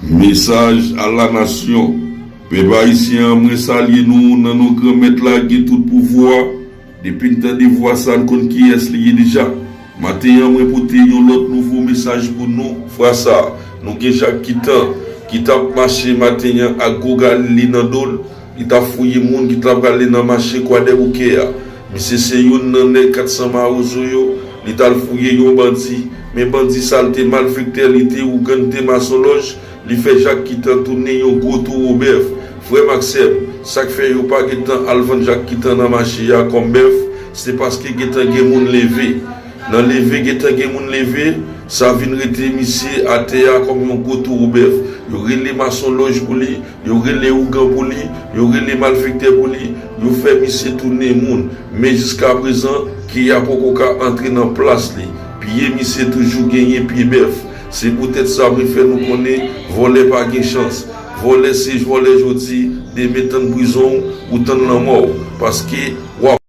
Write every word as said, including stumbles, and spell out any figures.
Mesaj a la nasyon. Pèp ayisyen an, mwen salye nou nan non Granmèt la ki gen tout pouvwa. Depi n tande vwa sa, n konn kiyès li ye deja. Maten an, mwen pote yon lòt nouvo mesaj pou nou. Fwa sa, nou gen Jak Kitan ki t ap mache maten an ak gwo galil li nan do l. Li t ap fouye moun ki t ap prale nan mache Kwadèboukè a. Misye se youn nan nèg kat san Mawozo yo. Li t al fouye yon bandi, men bandi sa l te malfektè, li te ougan, li te masonlòj. Li fè Jak Kitan tounen yon gwo towo bèf. Frè m ak sè m, sa k fè yo pa gentan al vann Jak Kitan nan mache a kòm bèf, se paske gentan gen moun leve. Nan leve, gentan gen moun leve, sa vin rete misye atè a kòm yon gwo towo bèf. Yo rele masonlòj pou li, yo rele ougan pou li, yo rele malfektè pou li, yo fè misye tounen moun. Men jiskaprezan, Keya poko ka antre nan plas li. Pye misye toujou genyen pye bèf. Se poutèt sa mwen fè nou konnen vòlè pa gen chans. Vòlè se vòlè jodi, demen tann prizon w, ou tann lanmò w. Paske w ap